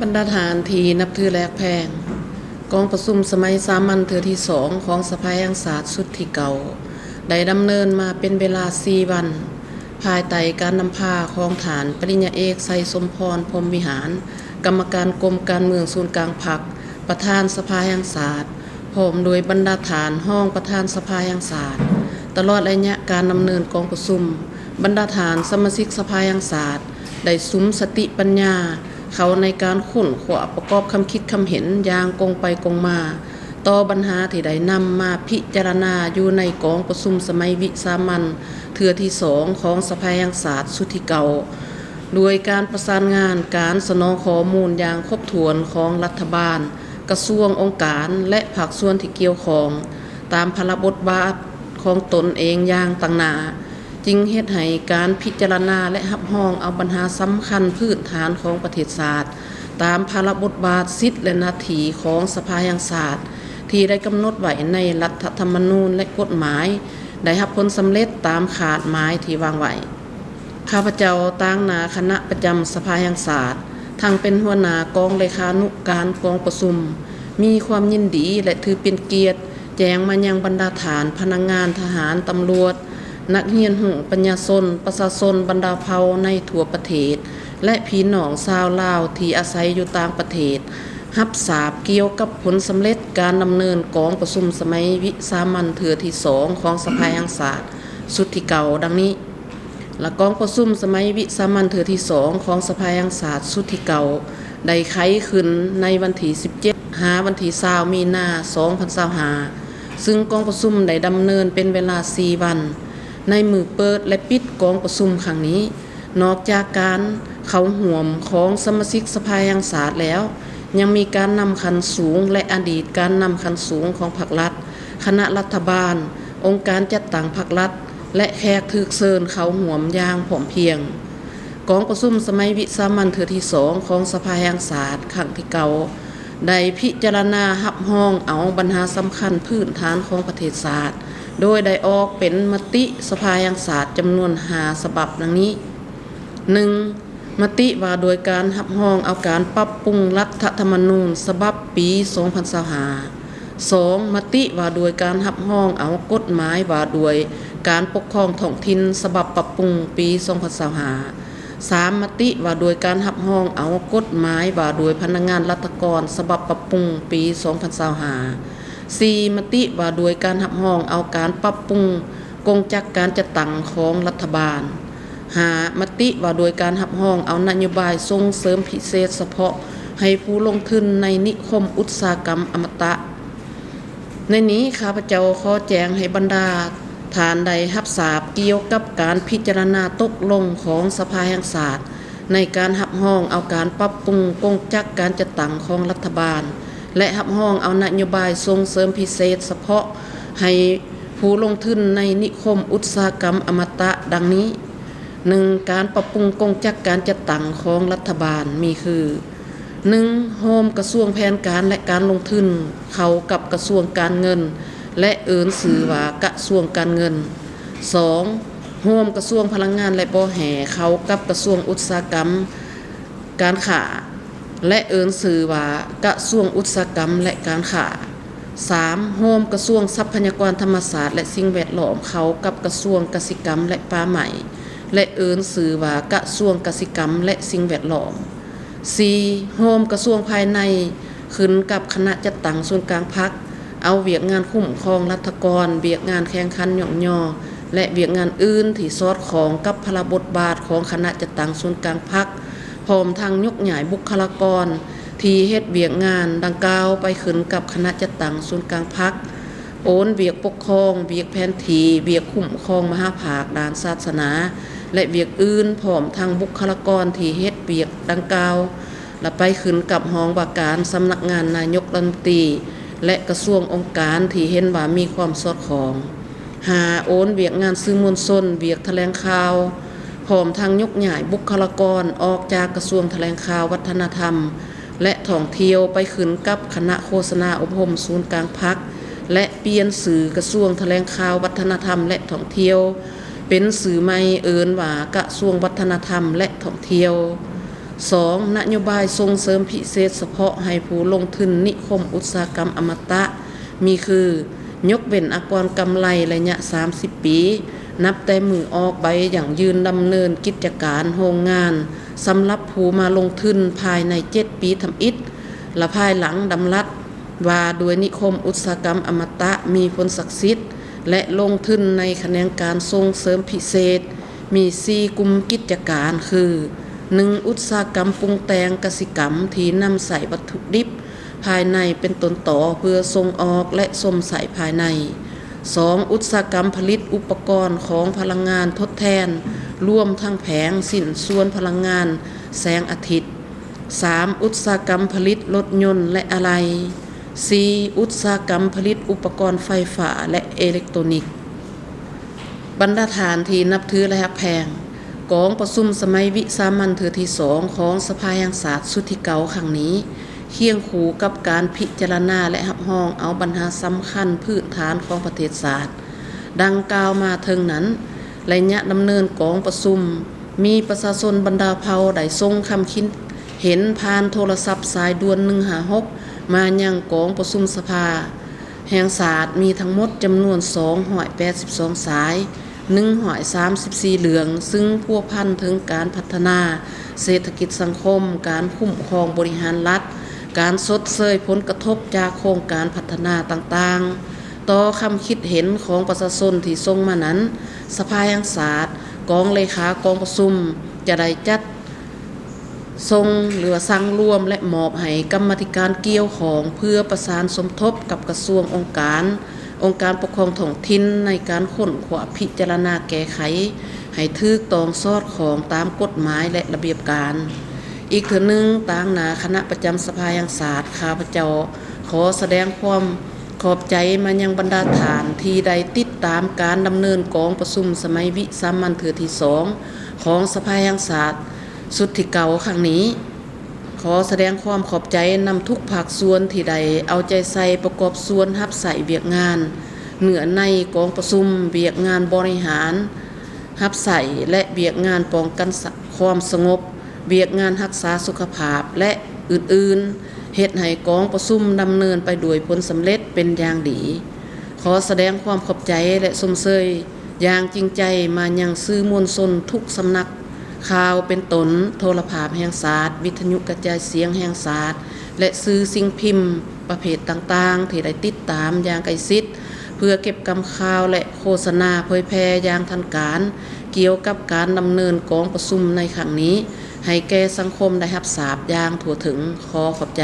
ບັນດາທ່ານທີ່ນັບຖືແລກແພງ, ກອງປະຊຸມສະໄໝສາມັນເທື່ອທີສອງຂອງສະພາແຫ່ງຊາດຊຸດທີເກົ້າ ໄດ້ດຳເນີນມາເປັນເວລາສີ່ວັນ, ພາຍໃຕ້ການນຳພາຂອງທ່ານປະລິນຍາເອກ ໄຊສົມພອນ ພົມວິຫານ, ກຳມະການກົມການເມືອງສູນກາງພັກ, ປະທານສະພາແຫ່ງຊາດ, ພ້ອມດ້ວຍບັນດາທ່ານຮອງປະທານສະພາແຫ່ງຊາດ. ຕະຫຼອດໄລຍະການດຳເນີນກອງປະຊຸມ, ບັນດາທ່ານສະມາຊິກສະພາແຫ່ງຊາດ ໄດ້ສຸມສະຕິປັນຍາເຂົ້າໃນການຄົ້ນຄວ້າປະກອບຄຳຄິດຄຳເຫັນຢ່າງກົງໄປກົງມາ ຕໍ່ບັນຫາທີ່ໄດ້ນຳມາພິຈາລະນາຢູ່ໃນກອງປະຊຸມສະໄໝວິສາມັນເທື່ອທີສອງຂອງສະພາແຫ່ງຊາດຊຸດທີເກົ້າ ດ້ວຍການປະສານງານການສະໜອງຂໍ້ມູນຢ່າງຄົບຖ້ວນຂອງລັດຖະບານ, ກະຊວງ, ອົງການ ແລະ ພາກສ່ວນທີ່ກ່ຽວຂ້ອງ ຕາມພາລະບົດບາດຂອງຕົນເອງຢ່າງຕັ້ງໜ້າ, ຈຶ່ງເຮັດໃຫ້ການພິຈາລະນາ ແລະ ຮັບຮອງເອົາບັນຫາສຳຄັນພື້ນຖານຂອງປະເທດຊາດ ຕາມພາລະບົດບາດ, ສິດ ແລະ ໜ້າທີ່ຂອງສະພາແຫ່ງຊາດ ທີ່ໄດ້ກຳນົດໄວ້ໃນລັດຖະທຳມະນູນ ແລະ ກົດໝາຍ ໄດ້ຮັບຜົນສຳເລັດຕາມຄາດໝາຍທີ່ວາງໄວ້. ຂ້າພະເຈົ້າຕາງໜ້າຄະນະປະຈຳສະພາແຫ່ງຊາດ, ທັງເປັນຫົວໜ້າກອງເລຂານຸການກອງປະຊຸມ, ມີຄວາມຍິນດີ ແລະ ຖືເປັນກຽດແຈ້ງມາຍັງບັນດາທ່ານພະນັກງານທະຫານ, ຕຳຫຼວດ, ນັກຮຽນຮູ້, ປັນຍາຊົນ, ປະຊາຊົນບັນດາເຜົ່າໃນທົ່ວປະເທດ ແລະ ພີ່ນ້ອງຊາວລາວທີ່ອາໄສຢູ່ຕ່າງປະເທດ ຮັບຊາບກ່ຽວກັບຜົນສຳເລັດການດຳເນີນກອງປະຊຸມສະໄໝວິສາມັນເທື່ອທີສອງຂອງສະພາແຫ່ງຊາດຊຸດທີເກົ້າ ດັ່ງນີ້. ລະກອງປະຊຸມສະໄໝວິສາມັນເທື່ອທີສອງຂອງສະພາແຫ່ງຊາດຊຸດທີເກົ້າ ໄດ້ໄຂຂຶ້ນໃນວັນທີສິບເຈັດ ຫາວັນທີຊາວ ມີນາ ສອງພັນຊາວຫ້າ ຊຶ່ງກອງປະຊຸມໄດ້ດຳເນີນເປັນເວລາສີ່ວັນ. ໃນມື້ເປີດ ແລະ ປິດກອງປະຊຸມຄັ້ງນີ້, ນອກຈາກການເຂົ້າຮ່ວມຂອງສະມາຊິກສະພາແຫ່ງຊາດແລ້ວ, ຍັງມີການນຳຂັ້ນສູງ ແລະ ອະດີດການນຳຂັ້ນສູງຂອງພັກລັດ, ຄະນະລັດຖະບານ, ອົງການຈັດຕັ້ງພັກລັດ ແລະ ແຂກຖືກເຊີນເຂົ້າຮ່ວມຢ່າງພ້ອມພຽງ. ກອງປະຊຸມສະໄໝວິສາມັນເທື່ອທີສອງຂອງສະພາແຫ່ງຊາດຄັ້ງທີເກົ້າ ໄດ້ພິຈາລະນາຮັບຮອງເອົາບັນຫາສຳຄັນພື້ນຖານຂອງປະເທດຊາດ ໂດຍໄດ້ອອກເປັນມະຕິສະພາແຫ່ງຊາດຈຳນວນຫ້າສະບັບ ດັ່ງນີ້: ໜຶ່ງ ມະຕິວ່າດ້ວຍການຮັບຮອງເອົາການປັບປຸງລັດຖະທຳມະນູນສະບັບປີສອງພັນຊາວຫ້າ. ສອງ ມະຕິວ່າດ້ວຍການຮັບຮອງເອົາກົດໝາຍວ່າດ້ວຍການປົກຄອງທ້ອງຖິ່ນສະບັບປັບປຸງປີສອງພັນຊາວຫ້າ. ສາມ ມະຕິວ່າດ້ວຍການຮັບຮອງເອົາກົດໝາຍວ່າດ້ວຍພະນັກງານລັດຖະກອນສະບັບປັບປຸງປີສອງພັນຊາວຫ້າ. ສີ່ ມະຕິວ່າດ້ວຍການຮັບຮອງເອົາການປັບປຸງກົງຈັກການຈັດຕັ້ງຂອງລັດຖະບານ. ຫ້າ ມະຕິວ່າດ້ວຍການຮັບຮອງເອົານະໂຍບາຍສົ່ງເສີມພິເສດສະເພາະໃຫ້ຜູ້ລົງທຶນໃນນິຄົມອຸດສາຫະກຳອະມະຕະ. ໃນນີ້ ຂ້າພະເຈົ້າຂໍແຈ້ງໃຫ້ບັນດາທ່ານໄດ້ຮັບຊາບກ່ຽວກັບການພິຈາລະນາຕົກລົງຂອງສະພາແຫ່ງຊາດ ໃນການຮັບຮອງເອົາການປັບປຸງກົງຈັກການຈັດຕັ້ງຂອງລັດຖະບານ ແລະ ຮັບຮອງເອົານະໂຍບາຍສົ່ງເສີມພິເສດສະເພາະໃຫ້ຜູ້ລົງທຶນໃນນິຄົມອຸດສາຫະກຳອະມະຕະ ດັ່ງນີ້: ໜຶ່ງ ການປັບປຸງກົງຈັກການຈັດຕັ້ງຂອງລັດຖະບານມີຄື: ໜຶ່ງ ໂຮມກະຊວງແຜນການ ແລະ ການລົງທຶນ ເຂົ້າກັບກະຊວງການເງິນ ແລະ ເອີ້ນຊື່ວ່າກະຊວງການເງິນ. ສອງ ໂຮມກະຊວງພະລັງງານ ແລະ ບໍ່ແຮ່ ເຂົ້າກັບກະຊວງອຸດສາຫະກຳ ການຄ້າ ແລະ ເອີ້ນຊື່ວ່າກະຊວງອຸດສາຫະກຳ ແລະ ການຄ້າ. ສາມ ໂຮມກະຊວງຊັບພະຍາກອນທຳມະຊາດ ແລະ ສິ່ງແວດລ້ອມ ເຂົ້າກັບກະຊວງກະສິກຳ ແລະ ປ່າໄມ້ ແລະ ເອີ້ນຊື່ວ່າກະຊວງກະສິກຳ ແລະ ສິ່ງແວດລ້ອມ. ສີ່ ໂຮມກະຊວງພາຍໃນ ຂຶ້ນກັບຄະນະຈັດຕັ້ງສູນກາງພັກ ເອົາວຽກງານຄຸ້ມຄອງລັດຖະກອນ, ວຽກງານແຂ່ງຂັນຍ້ອງຍໍ ແລະ ວຽກງານອື່ນທີ່ສອດຄ່ອງກັບພາລະບົດບາດຂອງຄະນະຈັດຕັ້ງສູນກາງພັກ, ພ້ອມທັງຍົກຍ້າຍບຸກຄະລາກອນທີ່ເຮັດວຽກງານດັ່ງກ່າວໄປຂຶ້ນກັບຄະນະຈັດຕັ້ງສູນກາງພັກ, ໂອນວຽກປົກຄອງ, ວຽກແຜນທີ່, ວຽກຄຸ້ມຄອງມະຫາພາກດ້ານສາສະໜາ ແລະ ວຽກອື່ນ, ພ້ອມທັງບຸກຄະລາກອນທີ່ເຮັດວຽກດັ່ງກ່າວ ແລະ ໄປຂຶ້ນກັບຫ້ອງວ່າການສຳນັກງານນາຍົກລັດຖະມົນຕີ ແລະ ກະຊວງອົງການທີ່ເຫັນວ່າມີຄວາມສອດຄ່ອງ. ຫ້າ ໂອນວຽກງານສື່ມວນຊົນ, ວຽກຖະແຫຼງຂ່າວ ພ້ອມທັງຍົກຍ້າຍບຸກຄະລາກອນອອກຈາກກະຊວງຖະແຫຼງຂ່າວ, ວັດທະນະທຳ ແລະ ທ່ອງທ່ຽວ ໄປຂຶ້ນກັບຄະນະໂຄສະນາອົບຮົມສູນກາງພັກ ແລະ ປ່ຽນຊື່ກະຊວງຖະແຫຼງຂ່າວ, ວັດທະນະທຳ ແລະ ທ່ອງທ່ຽວ ເປັນຊື່ໃໝ່ເອີ້ນວ່າກະຊວງວັດທະນະທຳ ແລະ ທ່ອງທ່ຽວ. ສອງ ນະໂຍບາຍສົ່ງເສີມພິເສດສະເພາະໃຫ້ຜູ້ລົງທຶນນິຄົມອຸດສາຫະກຳອະມະຕະ ມີຄື ຍົກເວັ້ນອາກອນກຳໄລໄລຍະສາມສິບປີ ນັບແຕ່ມື້ອອກໃບຢັ້ງຢືນດຳເນີນກິດຈະການໂຮງງານ ສຳລັບຜູ້ມາລົງທຶນພາຍໃນເຈັດປີທຳອິດ ແລະ ພາຍຫຼັງດຳລັດວ່າດ້ວຍນິຄົມອຸດສາຫະກຳອະມະຕະມີຜົນສັກສິດ ແລະ ລົງທຶນໃນຂະແໜງການສົ່ງເສີມພິເສດ ມີສີ່ກຸ່ມກິດຈະການ ຄື ໜຶ່ງ ອຸດສາຫະກຳປຸງແຕ່ງກະສິກຳທີ່ນຳໃຊ້ວັດຖຸດິບພາຍໃນເປັນຕົ້ນຕໍເພື່ອສົ່ງອອກ ແລະ ຊົມໃຊ້ພາຍໃນ, ສອງ ອຸດສາຫະກຳຜະລິດອຸປະກອນຂອງພະລັງງານທົດແທນ ລວມທັງແຜງ, ຊິ້ນສ່ວນພະລັງງານແສງອາທິດ, ສາມ ອຸດສາຫະກຳຜະລິດລົດຍົນ ແລະ ອາໄຫຼ່, ສີ່ ອຸດສາຫະກຳຜະລິດອຸປະກອນໄຟຟ້າ ແລະ ເອເລັກໂຕນິກ. ບັນດາທ່ານທີ່ນັບຖື ແລະ ຮັກແພງ, ກອງປະຊຸມສະໄໝວິສາມັນເທື່ອທີສອງຂອງສະພາແຫ່ງຊາດຊຸດທີເກົ້າຄັ້ງນີ້ ຄຽງຄູ່ກັບການພິຈາລະນາ ແລະ ຮັບຮອງເອົາບັນຫາສຳຄັນພື້ນຖານຂອງປະເທດຊາດ ດັ່ງກ່າວມາເທິງນັ້ນ, ໄລຍະດຳເນີນກອງປະຊຸມ ມີປະຊາຊົນບັນດາເຜົ່າໄດ້ສົ່ງຄຳຄິດເຫັນຜ່ານໂທລະສັບສາຍດ່ວນໜຶ່ງຫ້າຫົກ ມາຍັງກອງປະຊຸມສະພາແຫ່ງຊາດ ມີທັງໝົດຈຳນວນສອງຮ້ອຍແປດສິບສອງສາຍ, ໜຶ່ງຮ້ອຍສາມສິບສີ່ເລື່ອງ, ຊຶ່ງພົວພັນເຖິງການພັດທະນາເສດຖະກິດສັງຄົມ, ການຄຸ້ມຄອງບໍລິຫານລັດ, ການຊົດເຊີຍຜົນກະທົບຈາກໂຄງການພັດທະນາຕ່າງໆ. ຕໍ່ຄຳຄິດເຫັນຂອງປະຊາຊົນທີ່ສົ່ງມານັ້ນ, ສະພາແຫ່ງຊາດ, ກອງເລຂາກອງປະຊຸມ ຈະໄດ້ຈັດ ສົ່ງ ຫຼືວ່າສັ່ງລວມ ແລະ ມອບໃຫ້ກຳມາທິການກ່ຽວຂ້ອງ ເພື່ອປະສານສົມທົບກັບກະຊວງ, ອົງການ, ອົງການປົກຄອງທ້ອງຖິ່ນ ໃນການຄົ້ນຄວ້າ, ພິຈາລະນາ, ແກ້ໄຂ ໃຫ້ຖືກຕ້ອງສອດຄ່ອງຕາມກົດໝາຍ ແລະ ລະບຽບການ. ອີກເທື່ອໜຶ່ງ, ຕາງໜ້າຄະນະປະຈຳສະພາແຫ່ງຊາດ, ຂ້າພະເຈົ້າຂໍສະແດງຄວາມຂອບໃຈມາຍັງບັນດາທ່ານທີ່ໄດ້ຕິດຕາມການດຳເນີນກອງປະຊຸມສະໄໝວິສາມັນເທື່ອທີສອງຂອງສະພາແຫ່ງຊາດ ຊຸດທີເກົ້າຄັ້ງນີ້. ຂໍສະແດງຄວາມຂອບໃຈນຳທຸກພາກສ່ວນທີ່ໄດ້ເອົາໃຈໃສ່ປະກອບສ່ວນຮັບໃຊ້ວຽກງານເນື້ອໃນກອງປະຊຸມ, ວຽກງານບໍລິຫານຮັບໃຊ້ ແລະ ວຽກງານປ້ອງກັນຄວາມສະຫງົບ, ວຽກງານຮັກສາສຸຂະພາບ ແລະ ອື່ນໆ, ເຮັດໃຫ້ກອງປະຊຸມດຳເນີນໄປດ້ວຍຜົນສຳເລັດເປັນຢ່າງດີ. ຂໍສະແດງຄວາມຂອບໃຈ ແລະ ຊົມເຊີຍ ຢ່າງຈິງໃຈມາຍັງສື່ມວນຊົນທຸກສຳນັກຂ່າວ ເປັນຕົ້ນ ໂທລະພາບແຫ່ງຊາດ, ວິທະຍຸກະຈາຍສຽງແຫ່ງຊາດ ແລະ ສື່ສິ່ງພິມປະເພດຕ່າງໆ ທີ່ໄດ້ຕິດຕາມຢ່າງໃກ້ຊິດ ເພື່ອເກັບກຳຂ່າວ ແລະ ໂຄສະນາເຜີຍແຜ່ຢ່າງທັນການ ກ່ຽວກັບການດຳເນີນກອງປະຊຸມໃນຄັ້ງນີ້ ໃຫ້ແກ່ສັງຄົມໄດ້ຮັບຊາບຢ່າງທົ່ວເຖິງ. ຂໍຂອບໃຈ.